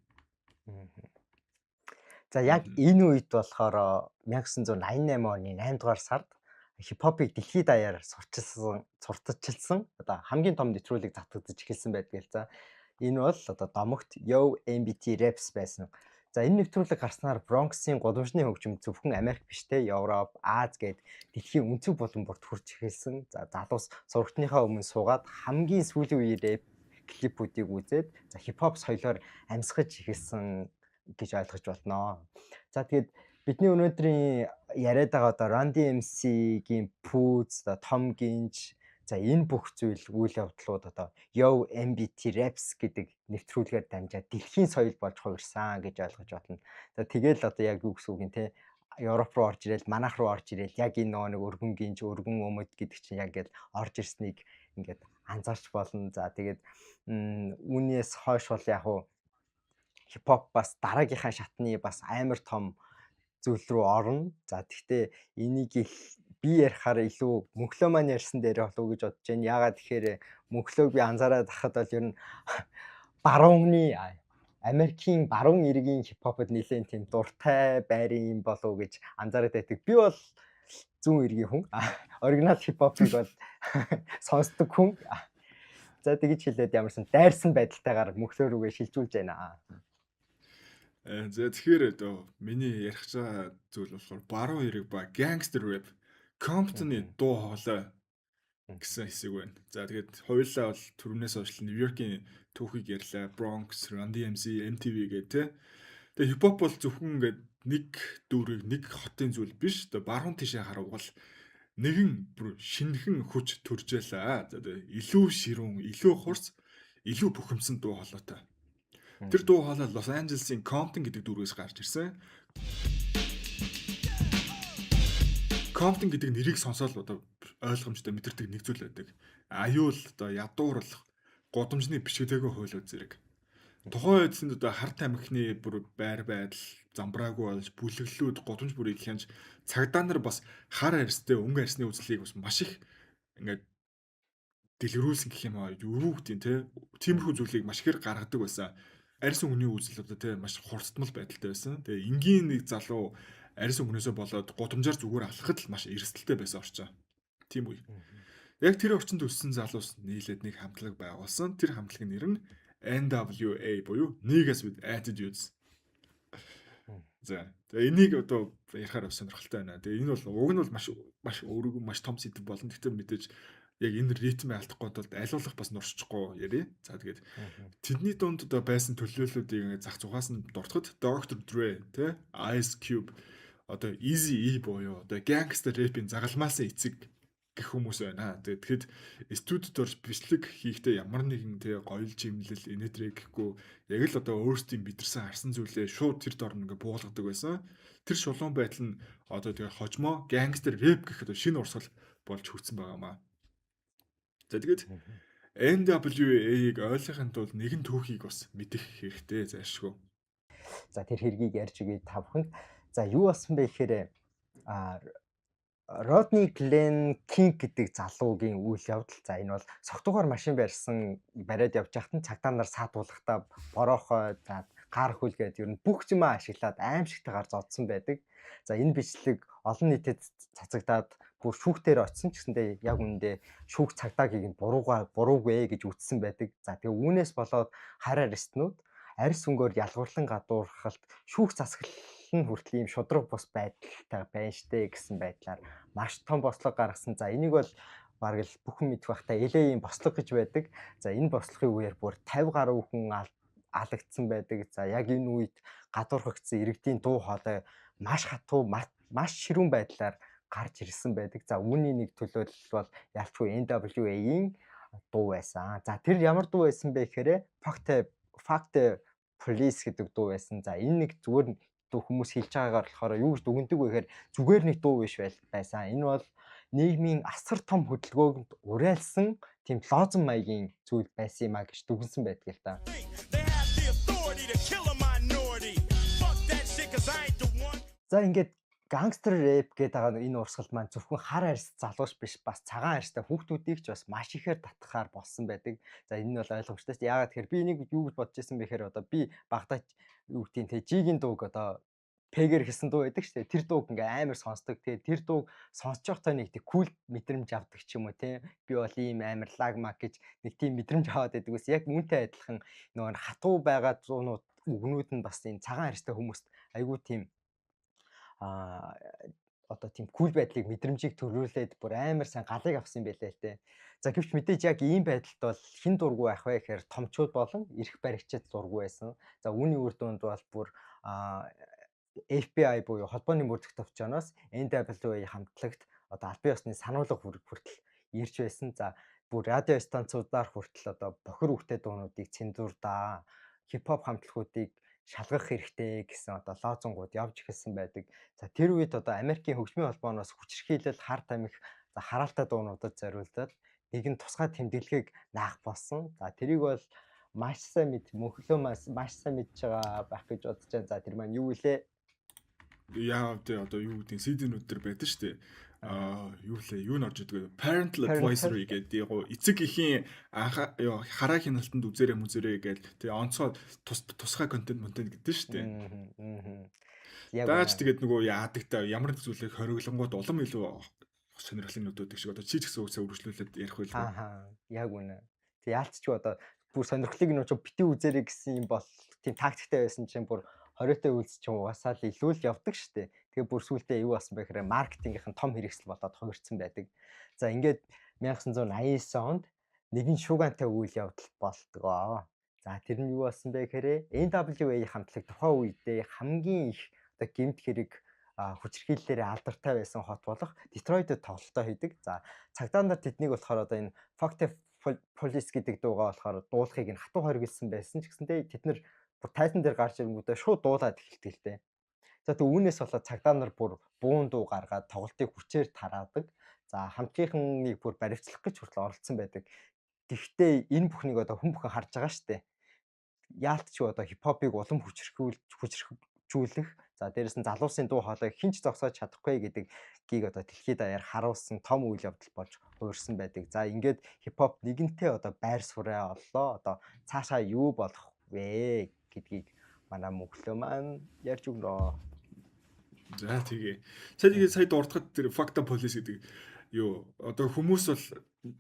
За, яг энэ үед болохоор 1988 оны 8 дугаар сард хипхопыг дэлхийд даяар сурчилсан, сурталчилсан одоо хамгийн том нэвтрүүлэг татагдаж эхэлсэн байдаг л. За, энэ бол одоо домогт Yo MTV Raps байсан. За, энэ нэвтрүүлэг гарснаар Bronx-ийн гудамжны хөгжим зөвхөн Америк биш те, Европ, Ази гээд дэлхийн өнцөг булан бүрт хүрч эхэлсэн. За, залуус зурагтныхаа өмнө суугаад хамгийн сүүлийн үеийн рэп клипүүдийг үзээд, за, хипхоп соёлоор амьсгаж эхэлсэн гэж ойлгож болно. За, тэгээд бидний өнөөдрийн яриад байгаа одоо Run DMC-гийн пүүз, том гинж, за, энэ бүх зүйл үйл явдлууд одоо Yo MTV Raps гэдэг нэвтрүүлгээр дамжаад дэлхийн соёл болж хувирсан гэж ойлгож байна. За, тэгэл одоо яг юу гэсэн үг юм те, Европ руу орж ирэл, манайх руу орж ирэл, яг энэ нөгөө нэг өргөн гинж, өргөн өмд гэдэг чинь яг ингээд орж ирснийг ингээд анзаарч болно. За, тэгээд үүнээс хойш бол яг уу хипхоп бас дараагийнхаа шатны бас амар том зүйл рүү орно. За, тэгтээ энийг би ярихаар илүү мөнхлөө маань ярьсан дээр болов уу гэж бодож байна. Яагаад тэгэхээр мөнхлөөг би анзаараад ахад бол ер нь барууны Америкийн баруун эргийн хипхопод нэлээд тийм дуртай байрын юм болов уу гэж анзаараад байдаг. Би бол зүүн эргийн хүн. Оригинал хипхопыг бол сонсдог хүн. За, тэгж хэлээд ямарсан дайрсан байдалтайгаар мөнхлөө рүүгээ шилжүүлж байна. За, тэгэхээр одоо миний ярих байгаа зүйл болохоор баруун эрэг ба gangster rap, Compton-ы дуу хоолой гэсэн хэсэг байна. За, тэгээд хоёулаа бол түрүүнээс хойш Нью-Йоркийн түүхийг ярьлаа. Bronx, Run DMC, MTV гэх тээ. Тэгээд хипхоп бол зөвхөн ингээд нэг дүүрэг, нэг хотын зүйл биш. Одоо баруун тишээ харавгал нэгэн бүр шинэхэн хүч төржээлээ. За, тэгээд илүү ширүүн, илүү хурц, илүү бухимдсан дуу хоолойтой. Тэр дуу хоолой Лос Анжелесийн Compton гэдэг дүүргээс гарч ирсэн. Compton гэдэг нэрийг сонсоод одоо ойлгомжтой мэдэрдэг нэг зүйл байдаг. Аюул, одоо ядуурлах, гудамжны бишгэдэггүй хуйлууд зэрэг. Тухайн үед тэнд одоо хар тамхины бүр байр байдал замбраагүй болж, бүлэглэлүүд, гудамж бүрийг хянаж, цагдаа нар бас хар арьстай, өнгө арьсны үзлийг бас маш их ингээд дэлгэрүүлсэн гэх юм аа, юу гэдэг те, тиймэрхүү зүйлийг маш ихээр гаргадаг байсан. Арьс өнгөний үзэл одоо те маш хурцтмал байдалтай байсан. Тэгээ энгийн нэг залуу арьс өнгөнөөсөө болоод гудамжаар зүгээр алхахад л маш эрсдэлтэй байсан орчин. Тийм үе. Яг тэр орчинд өссөн залуус нийлээд нэг хамтлаг байгуулсан. Тэр хамтлагийн нэр нь NWA буюу Niggas with Attitudes. За. Тэгээ энийг одоо ярихаар бас сонирхолтой байна. Тэгээ энэ бол уг нь бол маш маш өөрөг маш том сэдэв болно. Гэхдээ мэдээж яг энэ ритмээ алдахгүй тулд алиулах бас нуршчихгүй ярив. За, тэгээд тэдний дунд одоо байсан төлөөллүүдийг зах зугаас нь дуртахад Dr. Dre, тэ Ice Cube, одоо Eazy-E буюу одоо gangster rap-ийн загалмаасан эцэг гэх хүмүүс байна. Тэгээд тэгэхэд студид орж бичлэг хийхдээ ямар нэгэн тэ гоёл чимлэл инээдрээ гэхгүй яг л одоо өөрсдийн мэдэрсэн харсан зүйлээ шууд тэр дор ингээ буулгадаг байсан. Тэр шулуун байдал нь одоо тэгээ хожмоо gangster rap гэх одоо шинэ урсгал болж хүрсэн байгаа маа. За, тэгээд NWA-ыг ойлгохын тулд нэгэн түүхийг бас мэдэх хэрэгтэй зайлшгүй. За, тэр хэргийг ярьж өгье та бүхэнд. За, юу болсон бэ гэхээр Родни Глен Кинг гэдэг залуугийн үйл явдал. За, энэ бол согтуугаар машин барьсан, бариад явж байхад нь цагдаа нар саатуулахдаа бороохой, за, гар хүлгээд ер нь бүх юмаа ашиглаад аимшигтайгаар зодсон байдаг. За, энэ бичлэг олон нийтэд цацагдаад бүр шүүхтэр очсон ч гэсэндээ яг үүндээ шүүх цагдаагийг нь буруугаа буруугүй гэж үтсэн байдаг. За, тэгээ үүнээс болоод хар арьснууд Арьс өнгөөр ялгуурлан гадуурхалт, шүүх засаглал нь хүртэл ийм шударга бус байдалтай байна штэ гэсэн байдлаар маш том бослого гаргасан. За, энийг бол бараг л бүхэн мэдэх байхтай LA-ийн бослого гэж байдаг. За, энэ бослогын үеэр бүр 50 гаруй хүн алагдсан байдаг. За, яг энэ үед гадуурхагдсан иргэдийн дуу хоолой маш хатуу, маш ширүүн байдлаар гарч ирсэн байдаг. За, үүний нэг төлөөлөл бол ялчгүй NWA-ийн дуу байсан. За, тэр ямар дуу байсан бэ гэхээр Fuck the Police гэдэг дуу байсан. За, энэ нэг зүгээр дуу, хүмүүс хэлж байгаагаар болохоор юу гэж дүгнэдэг вэ гэхээр зүгээр нэг дуу биш байсан. Энэ бол нийгмийн асар том хөдөлгөөнд уриалсан тийм лозунг маягийн зүйл байсан юм а гэж дүгнсэн байдаг л да. They have the authority to kill a minority. Fuck that shit, 'cause I ain't the one. За, ингээд gangster rap гэдэг байгаа энэ урсгал маань зөвхөн хар арьс залуус биш, бас цагаан арьстай хүүхдүүдийг ч бас маш ихээр татхаар болсон байдаг. За, энэ нь бол ойлгомжтой шүү дээ. Яагаад тэгэхээр би энийг юу гэж бодож ирсэн бэ гэхээр одоо би багадаа, юу гэдгийг те, G-ийн дууг одоо П-гээр хэлсэн дуу байдаг шүү дээ. Тэр дууг ингээ амар сонсдог. Тэгээ тэр дууг сонсож байхдаа нэг тийм cool мэдрэмж авдаг ч юм уу те. Би бол ийм амар лаг маг гэж нэг тийм мэдрэмж аваад байдаг ус. Яг үүнтэй адилхан нөгөө хатуу байгаа дуунууд, үгнүүд нь бас энэ цагаан арьстай хүмүүст айгүй тийм одоо тийм cool байдлыг, мэдрэмжийг төрүүлээд бүр амар сайн галыг авсан юм байлээ л дээ. За, гэвч мэдээж яг ийм байдалд бол хэн дургүй байх вэ гэхээр томчууд болон эрх баригчид дургүй байсан. За, үүний үр дүнд бол бүр FBI буюу холбооны мөрдөх товчооноос NWA хамтлагт одоо албан ёсны сануулга хүртэл ирж байсан. За, бүр радио станцуудаар хүртэл одоо бохир үхтэй дуунуудыг цензурдаа, хипхоп хамтлагуудыг шалгах хэрэгтэй гэсэн одоо лозунгууд явж эхэлсэн байдаг. За, тэр үед одоо Америкийн хөгжмийн холбооноос хүчирхийлэл, хар тамхи, за хараалтай дуунуудад зориулдаад нэгэн тусгай тэмдэглэгийг наах болсон. За, тэрийг бол маш сайн мэд мөнхлөө маш маш сайн мэдж байгаа байх гэж бодож байна. За, тэр маань юу вүлээ? Яа тий, одоо юу гэдэг, CD-нүүд төр байдаг шүү дээ. Аа, юу лээ, юу н орж идэг, parental advisory гэдэг, яг эцэг эхийн анха ёо хараа хяналтанд үзээрэй мүзээрэй гэж тэгээ онцгой тус тусгай контент монтент гэдэг шүү дээ. Яг Дааж тэгээд нөгөө яадаг та, ямар нэг зүйлийг хориглонгууд улам илүү сонирхлын нөдөөдөг шиг, одоо чи ч гэсэн үгсээ үргэлжлүүлээд ярих байлгүй. Ааха, яг үнэ. Тэг яалтчгүй одоо бүр сонирхлыг нь бити үзээрэй гэсэн юм бол тийм тактиктай байсан чинь бүр хориотой үйлс чинь угаасаа л илүү л явдаг штэ. Тэгээ бүр сүүлдээ юу болсон бэ гэхээр маркетингийнхэн том хэрэгсэл болоод хувирсан байдаг. За, ингээд 1989 онд нэгэн шуугантай үйл явдал болдгоо. За, тэр нь юу болсон бэ гэхээр NWA хамтлаг тухайн үедээ хамгийн их одоо гэмт хэрэг, хүчирхийллээр алдартай байсан хот болох Детройтэд тоглолтоо хийдэг. За, цагдаа нар тэднийг болохоор одоо энэ Fuck the Police гэдэг дуугаа болохоор дуулахыг нь хатуу хориглосон байсан ч гэсэнтэй тэд нар бүр тайзан дээр гарч ирэнгүүтээ шууд дуулаад эхэлдэг л дээ. За, тэг үүнээс болоод цагдаа нар бүр буун дуу гаргаад тоглолтыг хүчээр тараадаг. За, хамтгийнхнийг бүр баривчлах гэж хүртэл оролцсон байдаг. Гэхдээ энэ бүхнийг одоо хүн бүхэн харж байгаа штэ. Яалт ч одоо хипхопыг улам хүчрхүүлэх, за дээрэс нь залуусын дуу хоолойг хэн ч зогсоож чадахгүй гэдэг гийг одоо дэлхийд даяар харуулсан том үйл явдал болж хувирсан байдаг. За, ингээд хипхоп нэгэнтээ одоо байр сууриа оллоо. Одоо цаашаа юу болох вэ гэдгийг манай мөнхлөө маань ярьж өгнө. За, тэгээ. Сая тэгээ сая дурдахад тэр Fuck the Police гэдэг юу, одоо хүмүүс бол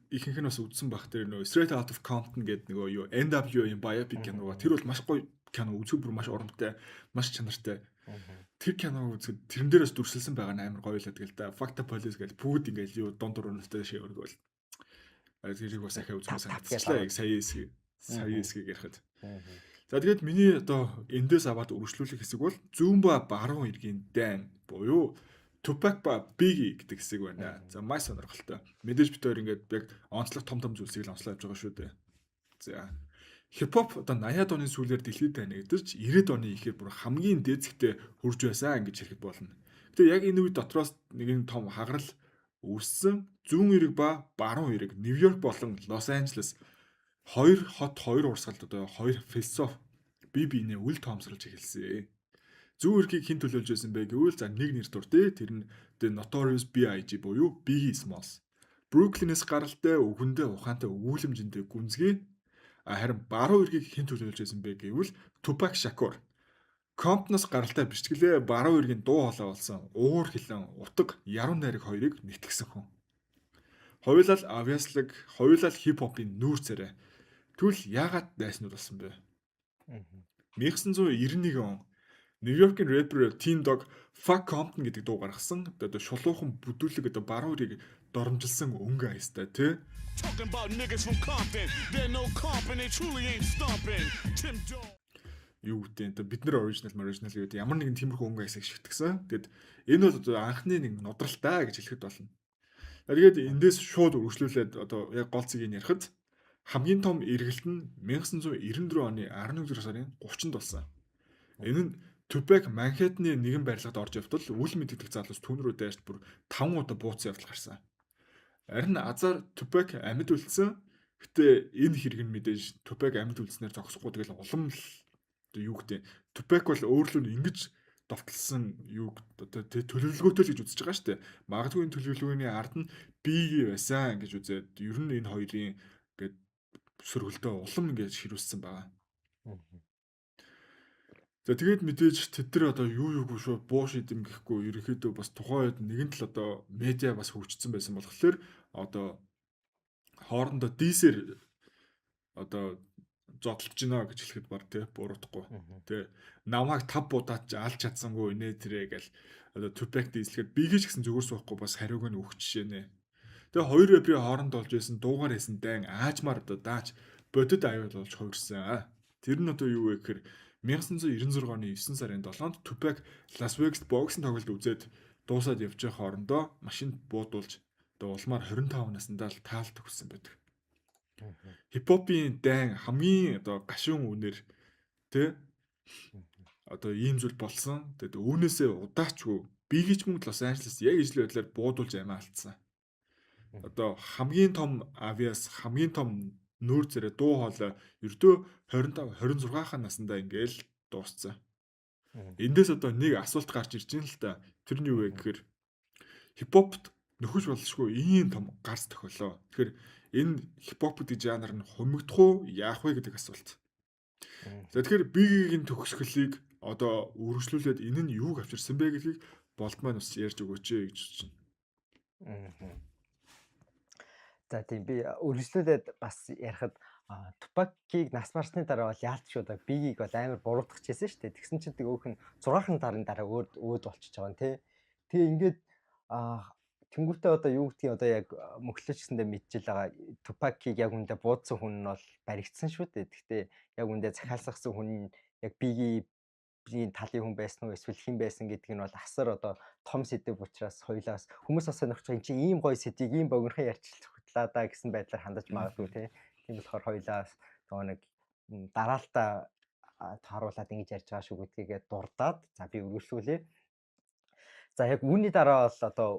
ихэнх нь бас үзсэн бах, тэр нөгөө Straight Outta Compton гэдэг нөгөө юу NWA-ийн biopic кино. Тэр бол маш гоё кино, үзэхэд бүр маш урамтай, маш чанартай. Тэр киног үзэхэд тэрэн дээр бас дүрсэлсэн байгаа нь амар гоё л байдаг л да. Fuck the Police гэж бүгд ингээл юу дунд дурнуудтай шиг өргөөл. Тэрийг бас ахаа үзмээр санагдчихлаа. Яг сая хэсгийг ярихад. За, тэгээд миний одоо эндээс аваад үргэлжлүүлэх хэсэг бол зүүн ба баруун эргийн дайн буюу Tupac ба Biggie гэдэг хэсэг байна. За, маш сонирхолтой. Мэдээж бид хоёр ингээд яг онцлог том том зүйлсийг л онцлоо явж байгаа шүү дээ. За, хипхоп одоо 80-ад оны сүүлээр дэлхийд танигдаж, 90-ад оны ихээр бүр хамгийн дээд зэгтээ хүрж байсан гэж хэлэхэд болно. Гэтэ яг энэ үед дотроос нэгэн том хагарал үүссэн. Зүүн эрэг ба баруун эрэг, Нью-Йорк болон Лос Анжелес, хоёр хот, хоёр урсгалд одоо хоёр философи бие биенээ үл тоомсорлж эхэлсэн. Зүүн эргийг хэн төлөөлж байсан бэ гэвэл за нэг нэр дурдъя. Тэр нь The Notorious B.I.G. буюу Biggie Smalls. Бруклинээс гаралтай, өвгөндөө ухаантай, өгүүлэмжиндээ гүнзгий. Харин баруун эргийг хэн төлөөлж байсан бэ гэвэл Tupac Shakur. Compton-оос гаралтай бичгэлээ баруун эргийн дуу хоолой болсон уур хилэн, утга, яруу найраг хоёрыг нэгтгсэн хүн. Хоёулаа л авьяаслаг, хоёулаа л хип хопын нүүр царай. Тэгвэл яагаад дайснууд болсон бэ? 1991 он Нью-Йоркийн рэпер Tim Dog Fuck Compton гэдэг дуу гаргасан. Одоо шулуухан бүдүүлэг одоо баруун үрийг доромжилсан өнгө аястай тий. Talking about niggas from Compton. They're no comp and they truly ain't stomping. Tim Dog. Юу гэдэг нь бид нар original original гэдэг ямар нэгэн тиймэрхүү өнгө аясыг шигтгэсэн. Тэгэд энэ бол одоо анхны нэг нудралтай гэж хэлэхэд болно. Тэгээд эндээс шууд үргэлжлүүлээд одоо яг гол цэгийг ярихад хамгийн том эргэлт нь 1994 оны 11 сарын 30-нд болсон. Энэ нь Tupac Манхэттены нэгэн барилгад орж явтал үл мэдэгдэх залуус түүн рүү дайрч бүр 5 удаа бууцсан явдал гарсан. Харин азар Tupac амьд үлдсэн. Гэтэ энэ хэрэг нь мэдээж Tupac амьд үлдснээр зогсохгүй, тэгэл улам л одоо юу гэдэг, Tupac бол өөрлөө нь ингэж довтлсон юу одоо тэ төлөвлөгөөтэй л гэж үзэж байгаа шүү дээ. Магадгүй энэ төлөвлөгөөний ард нь Biggie байсан гэж үзээд ер нь энэ хоёрын ингээд сөргөлдөө улам ингэж ширүүссэн байгаа. За, тэгээд мэдээж тэд нар одоо юу юугүй шууд буу шидэм гэхгүй, ерөнхийдөө бас тухайн үед нэгэн тал одоо медиа бас хөгжсөн байсан болохоор одоо хоорондоо diss ээр одоо зодолж гинэ гэж хэлэхэд баг тий буруутахгүй тий, намайг тав будаад ч алж чадсангүй нэ тэрэ гэл одоо Tupac diss лэхэд Biggie ч гэсэн зүгээр суухгүй бас хариуг нь өгч жишээ нэ. Тэгээ хоёр рэперийн хооронд болж байсан дуугаар хийсэн дайн аажмаар одоо дааж бодит аюул болж хувирсан. Тэр нь одоо юу вэ гэхээр 1996 оны 9 сарын 7-нд Tupac Лас Вегаст боксын тоглолт үзээд дуусаад явж байгаа хоорондоо машинд буудуулж одоо улмаар 25 наснда л таал төгссөн байдаг. Хипхопын дайн хамгийн одоо гашуун үнэр тэ одоо ийм зүйл болсон. Тэгээд үүнээсээ удаачгүй Biggie ч мөн Лос Анжелес яг ижил байдлаар буудуулж амиа алдсан. Одоо хамгийн том авиас, хамгийн том нүүр царай, дуу хоолой ердөө 25 26 наснда ингээл дууссан. Эндээс одоо нэг асуулт гарч ирж байна л та. Тэр нь юу вэ гэхээр хипхопт нөхөж болшгүй ийм том гарц тохиолоо. Тэгэхээр энэ хипхоп гэдэг жанр нь хумигдах уу, яах вэ гэдэг асуулт. За, тэгэхээр Biggie-гийн төгсгөлийг одоо үргэлжлүүлээд энэ нь юуг авчирсан бэ гэдгийг Болд маань бас ярьж өгөөч гэж бодож байна. За тийм, би үргэлжлүүлээд бас ярихад Tupac-ийг нас барсны дараа бол яалт ч удаа Biggie-г бол амар буруутгах байсан шүү дээ. Тэгсэн чинь тэг өөх нь 6 сарын дараа өөр өөд болчихж байгаа юм тий. Тэгээ ингээд тэнгуүтээ одоо юу гэдгийг одоо яг мөхлөж гэсэндээ мэдчихэл байгаа. Tupac-ийг яг үндэ буудсан хүн нь бол баригдсан шүү дээ. Гэхдээ яг үндэ захиалсгасан хүн нь яг Biggie-ийн талын хүн байсан уу эсвэл хэн байсан гэдг нь бол асар одоо том сэдэв учраас хоёлаас хүмүүс бас сонирхож байгаа. Энд чинь ийм гоё сэдвийг ийм богинохон ярьчихлаа да гэсэн байдлаар хандаж магадгүй тий. Тийм болохоор хоёлаас нөгөө нэг дараалтаа тааруулаад ингэж ярьж байгаа шүү гэдгийгээ дурдаад, за, би үргэлжлүүлье. За, яг үүний дараа бол одоо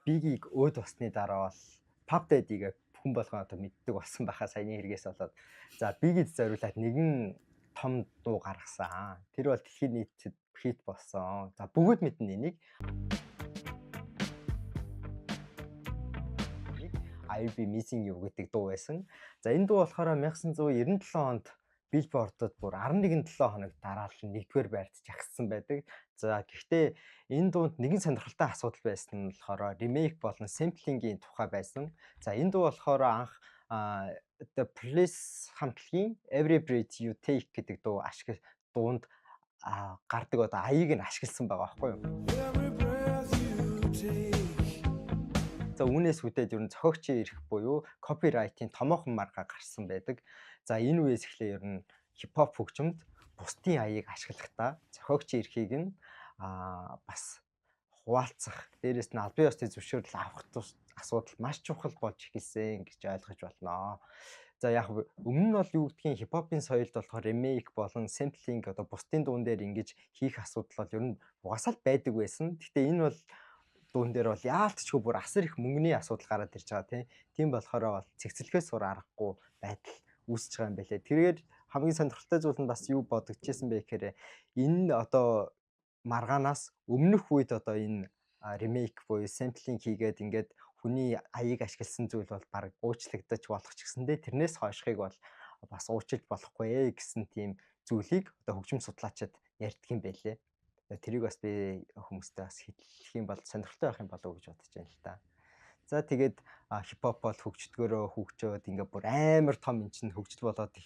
Biggie-г өөд болсны дараа бол Puff Daddy-г хүн болгон одоо мэддэг болсон байхаа саяны хэрэгээс болоод, за, Biggie-д зориулаад нэгэн том дуу гаргасан. Тэр бол дэлхийн нийтэд хит болсон. За, бүгд мэднэ энийг. I'll Be Missing You гэдэг дуу байсан. За, энэ дуу болохоор 1997 онд Billboard-д бүр 11 7 хоног дараалал нэгдүгээр байрт жагссан байдаг. За, гэхдээ энэ дуунд нэгэн сонирхолтой асуудал байсан нь болохоор remake болон sampling-ийн тухай байсан. За, энэ дуу болохоор анх The Police хамтлагийн Every Breath You Take гэдэг дуу ашиг дуунд гардаг одоо аяыг нь ашигласан байгаа байхгүй юу? За, үүнээс үүдээд ер нь зохиогчийн эрх буюу copyright-ийн томоохон маргаа гарсан байдаг. За, энэ үеэс эхлээ ер нь хипхоп хөгжимд бусдын аяыг ашиглахдаа зохиогчийн эрхийг нь бас хуваалцах, дээрэс нь албан ёсны зөвшөөрөл авах асуудал маш чухал болж эхэлсэн гэж ойлгож байна. За, яг өмнө нь бол юу гэдгийг хипхопын соёлд болохоор remake болон sampling одоо бусдын дуун дээр ингэж хийх асуудал бол ер нь угаасаа л байдаг байсан. Гэхдээ энэ бол дуун дээр бол яалтчгүй бүр асар их мөнгөний асуудал гараад ирж байгаа тийм. Тийм болохоор бол цэгцлэхээс сур аргагүй байдал үүсэж байгаа юм байлээ. тэрээр хамгийн сонирхолтой зүйл нь бас юу бодогдчихсэн бэ гэхээр энэ одоо маргаанаас өмнөх үед одоо энэ remake буюу sampling хийгээд ингээд хүний аяыг ашигласан зүйл бол баг уучлагдаж болох ч гэсэндээ тэрнээс хойшхыг бол бас уучлж болохгүй гэсэн тийм зүйлийг одоо хөгжим судлаачид ярьдаг юм байлээ. Тэрийг бас би хүмүүстэй бас хэлэх юм бол сонирхолтой байх юм болов уу гэж бодож байна л та. За, тэгээд хипхоп бол хөгждгөөрөө хөгжөөд ингээ бүр амар том эн чинь хөгжил болоод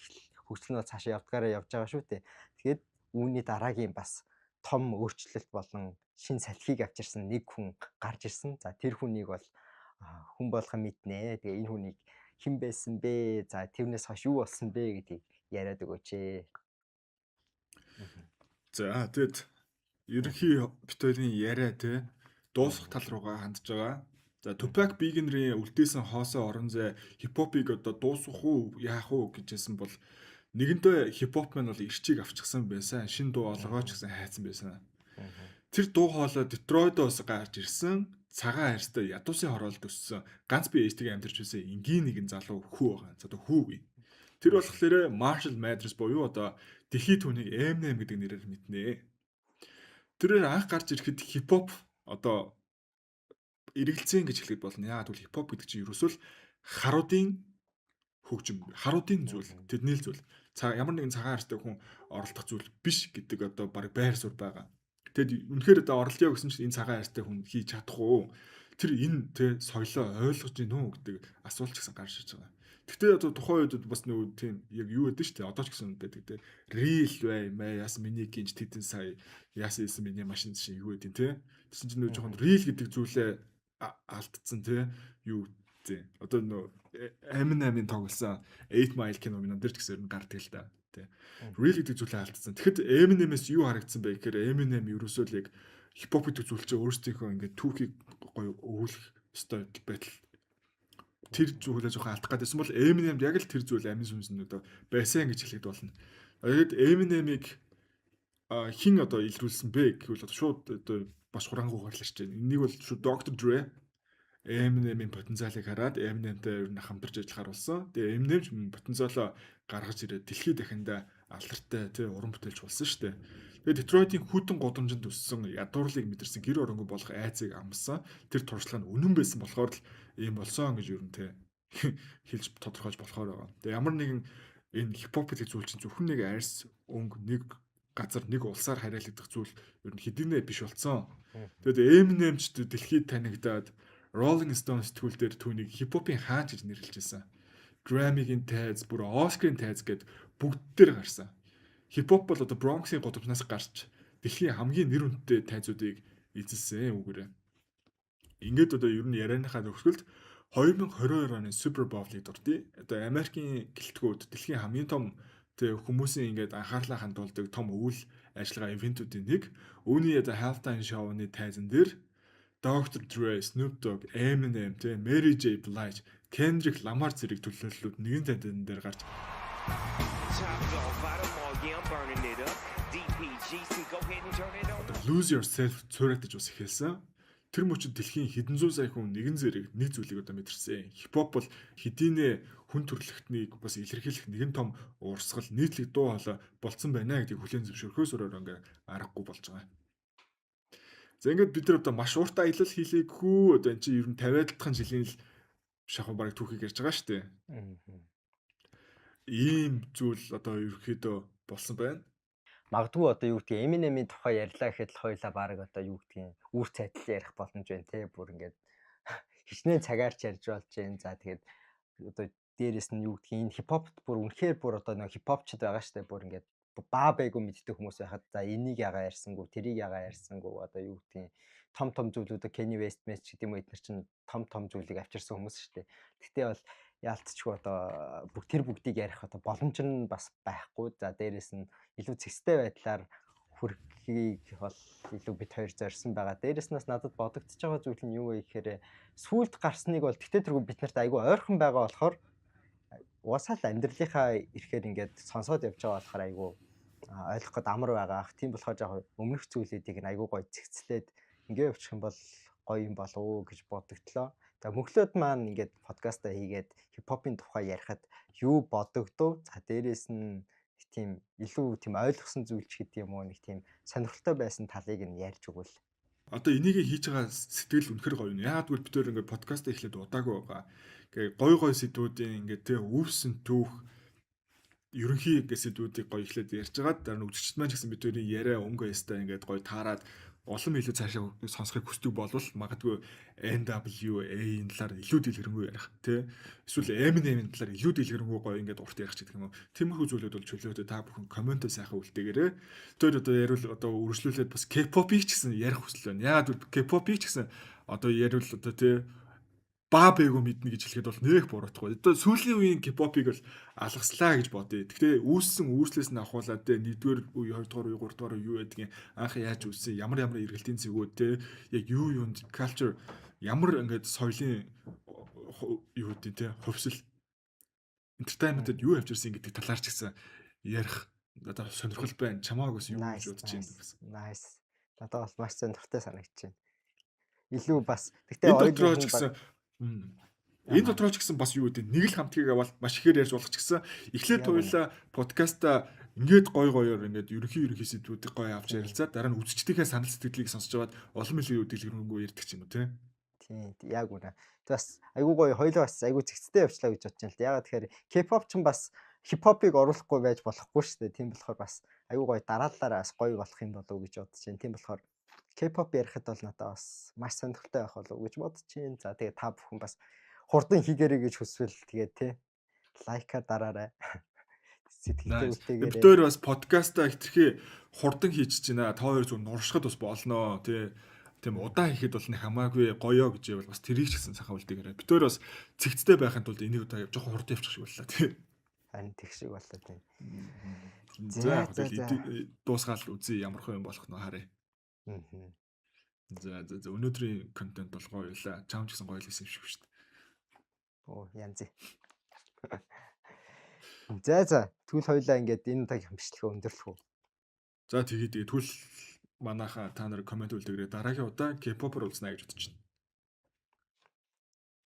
хөгжил нь цаашаа явдгаараа явж байгаа шүү дээ. Тэгээд Үүний дараагийн бас том өөрчлөлт болон шин салхийг авчирсан нэг хүн гарч ирсэн. За, тэр хүнийг бол хүн болгон мэднэ. Тэгээ энэ хүнийг хэн байсан бэ? За, тэрнээс хойш юу болсон бэ гэдгийг яриад өгөөч ээ. За, тэгэд ерөнхий бит хоёрын яриа те дуусах тал руугаа хандж байгаа. За, Tupac, Big нарын үлдээсэн хоосоо орон зай хипхопыг одоо дуусгах уу, яах уу гэжсэн бол нэгэнтээ хипхоп маань бол эрчийг авчихсан байсан. Шин дуу олгооч гэсэн хайцсан байсан. Тэр дуу хоолой Детройдоос гарч ирсэн цагаан арьстай, ядуусын хороолд өссөн, ганц бие ээжтэйгээ амьдарч байсан энгийн нэгэн залуу хүү байгаа. За, одоо хүүгүй. Тэр болохоор Marshall Mathers буюу одоо дэлхийд түүнийг Eminem гэдэг нэрээр мэднэ. Тэрээр анх гарч ирэхэд хипхоп одоо эргэлзээн гэж хэлэхэд болно. Яагаад гэвэл хипхоп гэдэг чинь ерөөсөө л харуудын хөгжим, харуудын зүйл, тэдний л зүйл. Ямар нэгэн цагаан арьстай хүн оролдох зүйл биш гэдэг одоо баг байр суурь байгаа. Тэгэд үнэхээр одоо оролдъё гэсэн чинь энэ цагаан арьстай хүн хийж чадах уу? Тэр энэ тэ соёлоо ойлгож гин үү гэдэг асуулт ч гэсэн гарч ирж байгаа. Гэхдээ одоо тухайн үед бас нөгөө тийм яг юу гэдэг шүү дээ. Одоо ч гэсэн байдаг те. Real бай мэ яасан миний гинж тэдэн сая яасан исэн миний машин шиг юу гэдэг те. Тэгсэн чинь нөгөө жоохон real гэдэг зүйлээ алдцсан те. Юу гэдэг. Одоо нөгөө Eminem-ийн тоглосон 8 Mile кино минь дээр ч гэсэн ер нь гардаг л да. Тэ. Real гэдэг зүйлээ алдсан. Тэгэхэд Eminem-ээс юу харагдсан бэ гэхээр Eminem ерөөсөө л яг хипхоп гэдэг зүйл чинь өөрсдийнхөө ингээд түүхийг гоё өвлөх ёстой байтал тэр зүйлээ жоохон алдах гэдсэн бол Eminem яг л тэр зүйл амин сүнс нь одоо байсан гэж хэлэхэд болно. Тэгээд Eminem-ийг хэн одоо илрүүлсэн бэ гэвэл одоо шууд одоо бас хурангуугаар л ярьж байна. Энийг бол шууд Dr. Dre Eminem-ийн потенциалыг хараад Eminem-тэй ер нь хамтарч ажиллахаар болсон. Тэгээ Eminem ч потенциалаа гаргаж ирээд дэлхийд дахиндаа алдартай тий уран бүтээлч болсон шүү дээ. Тэгээ Детройтын хүйтэн гудамжинд өссөн, ядуурлыг мэдэрсэн, гэр оронгүй болох айцыг амласан. Тэр туршлага нь үнэн байсан болохоор л ийм болсон гэж ер нь тий хэлж тодорхойлж болохоор байгаа. Тэгээ ямар нэгэн энэ хипхоп гэдэг зүйл чинь зөвхөн нэг арьс өнгө, нэг газар, нэг улсаар харьяалагдах зүйл ер нь хэдийнэ биш болсон. Тэгээд Eminem ч дэлхийд танигдаад Rolling Stone сэтгүүл дээр түүнийг хипхопын хаан гэж нэрлэж байсан. Grammy-гийн тайз, бүр Oscar-ын тайз гэд бүгд дээр гарсан. Хипхоп бол одоо Bronx-ийн гудамжнаас гарч дэлхийн хамгийн нэр хүндтэй тайзуудыг эзэлсэн үгээрээ. Ингээд одоо ер нь ярианыхаа төгсгөлд 2022 оны Super Bowl-ыг дурдъя. Одоо Америкийн гэлтгүүд дэлхийн хамгийн том тэг хүмүүсийн ингээд анхаарлаа хандуулдаг том үйл ажиллагаа event үүдийн нэг. Үүний одоо halftime show-ны тайзан дээр Dr. Dre, Snoop Dogg, Eminem, тэ Mary J. Blige, Kendrick Lamar зэрэг төлөөллүүд нэгэн тайзан дээр гарч Top dog, bottom all, yeah, I'm burning it up. DPGC, go ahead and turn it on. одоо Lose Yourself цураатаж бас эхэлсэн. Тэр мөчид дэлхийн хэдэн зуун сая хүн нэгэн зэрэг нэг зүйлийг одоо мэдэрсэн. Хипхоп бол хэдийнэ хүн төрөлхтнийг бас илэрхийлэх нэгэн том урсгал, нийтлэг дуу хоолой болцсон байна гэдгийг хүлээн зөвшөөрөхөөс өөрөөр ингээ аргагүй болж байгаа. За, ингээд бид нар одоо маш урт аялал хийлээгүй. Одоо эн чинь ер нь 50-аад жилийн л шахуу бараг түүхийг ярьж байгаа шүү дээ. Ийм зүйл одоо ерөнхийдөө болсон байна. Магадгүй одоо юу гэдгийг Eminem-ийн тухай ярьлаа гэхэд л хоёлаа бараг одоо юу гэдгийг үр цайдал ярих боломж байна те, бүр ингээд хичнээн цагаарч ярьж болж байна. За, тэгээд одоо дээрэс нь юу гэдгийг энэ хипхопт бүр үнэхээр бүр одоо нэг хипхопчд байгаа штэ, бүр ингээд баа байгуу мэддэг хүмүүс байхад за энийг ягаа ярьсангүй, тэрийг ягаа ярьсангүй, одоо юу гэдгийг том том зүйлүүд Kanye West мэт ч гэдэг юм уу, эдгээр чинь том том зүйлийг авчирсан хүмүүс штэ. Гэхдээ бол яалтчгүй одоо бүх тэр бүгдийг ярих одоо боломж нь бас байхгүй. За, дээрэс нь илүү цэгцтэй байдлаар хүрхийг бол илүү бит хоёр зорьсон байгаа. Дээрэс нь бас надад бодогдож байгаа зүйл нь юу вэ гэхээр сүүлд гарсныг бол тэгтээ тэргүй бид нарт айгүй ойрхон байгаа болохоор угаасаа л амьдралынхаа ирэхээр ингээд сонсоод явж байгаа болохоор айгүй ойлгох гээд амар байгаа. Тийм болохоор яг өмнөх зүйлүүдийг нь айгүй гоё цэгцлээд ингээ явчих юм бол гоё юм болов уу гэж бодогдлоо. За, мөхлөөд маань ингээд подкаста хийгээд хипхопын тухай ярихад юу бодогдов? За, дээрэс нь нэг тийм илүү тийм ойлгосон зүйл ч гэдэг юм уу, нэг тийм сонирхолтой байсан талыг нь ярьж өгвөл. Одоо энийг хийж байгаа сэтгэл үнэхэр гоё юм. Яагаад гэвэл бид өөр ингээд подкаст эхлээд удаагүй байгаа. Ингээ гой гой сэдвүүдийн ингээд тэ өвсөн түүх ерөнхий ингээд сэдвүүдийг гоё эхлээд ярьж байгаа. Дараа нь үзэгчд маань ч гэсэн бид хоёрын яриа өнгө ястай ингээд гоё таарад Улам илүү цаашаа сонсохыг хүсдэг болвол магадгүй NWA-ийн талаар илүү дэлгэрэнгүй ярих, тий. Эсвэл Eminem-ийн талаар илүү дэлгэрэнгүй гоё ингээд урт ярих ч гэдэг юм уу. Тиймэрхүү зүйлүүд бол чөлөөтэй, та бүхэн comment оо сайхан үлдээгээрэй. Тэр одоо яриул, одоо үргэлжлүүлээд бас K-pop-ыг ч гэсэн ярих хүсэл байна. Яагаад гэвэл K-pop-ыг ч гэсэн одоо яриул, одоо тий, ба бэгүү мэднэ гэж хэлэхэд бол нэх буруутахгүй. Одоо сүүлийн үеийн K-pop-ыг бол алгаслаа гэж бодъё. Гэхдээ үүссэн үүслээс нь ахуулаад те, нэгдүгээр үе, хоёрдугаар үе, гуравдугаар үе юу байдгийг, анх яаж үүссэн, ямар ямар эргэлтийн цэгүүд те, яг юу юунд culture ямар ингээд соёлын юу гэдэг те, хувьсэл entertainment-д юу авчирсан гэдэг талаар ч гэсэн ярих одоо сонирхол байна. Чамааг бас юу гэж бодож байна гэсэн. Nice. Надад бол маш сонирхолтой санагдаж байна. Илүү бас гэхдээ Энэ дотроо ч гэсэн энэ дотроо ч гэсэн бас юу гэдэг, нэг л хамтгийг аваад маш ихээр ярьж болох ч гэсэн эхлээд туйлаа подкаста ингээд гой гоёор ингээд ерөнхий ерөнхий сэдвүүдийг гоё авч ярилцаад, дараа нь үзэгчдийнхээ санал сэтгэлийг сонсож аваад олон илүү дэлгэрэнгүй ярьдаг ч юм уу, тий. Тийм, яг үнэ. Тэг бас айгүй гоё, хоёлоо бас айгүй зэгцтэй явчлаа гэж бодож байна л да. Ягаад тэгэхээр K-pop ч бас хипхопыг оруулахгүй байж болохгүй шүү дээ. Тийм болохоор бас айгүй гоё дараалалаараа бас гоё болох юм болов уу гэж бодож байна. Тийм болохоор K-pop ярихад бол надад бас маш сонирхолтой байх болов уу гэж бодож байна. За, тэгээ та бүхэн бас хурдан хийгээрэй гэж хүсвэл тэгээ тий like аа дараарай. Сэтгэлдээ үлдээгээрэй. Бид өөр бас подкаста хитрхи хурдан хийж байна. Та хоёр зөв нуршихад бас болноо тий. Тийм удаан хийхэд бол нэг хамаагүй гоёо гэж байвал бас тэрийг ч гэсэн сайхан үлдээгээрэй. Бид өөр бас цэгцтэй байхын тулд энийг удаа жоохон хурдан явчих шиг боллоо тий. Харин тех шиг боллоо, тийм. За, тэгэл дуусгаал үзье, ямар юм болох нь харъя. За за за, өнөөдрийн контент бол гоё байлаа. Чам ч гэсэн гоё л байсан юм шиг шүү дээ. Оо, янз. За за, тэгвэл хоёлаа ингээд энэ удаагийн бичлэгээ өндөрлөх үү? За, тэгээд тэгвэл манайхаа та нар comment үлдээгээрэй. Дараагийн удаа K-pop-оор уулзна гэж бодож байна.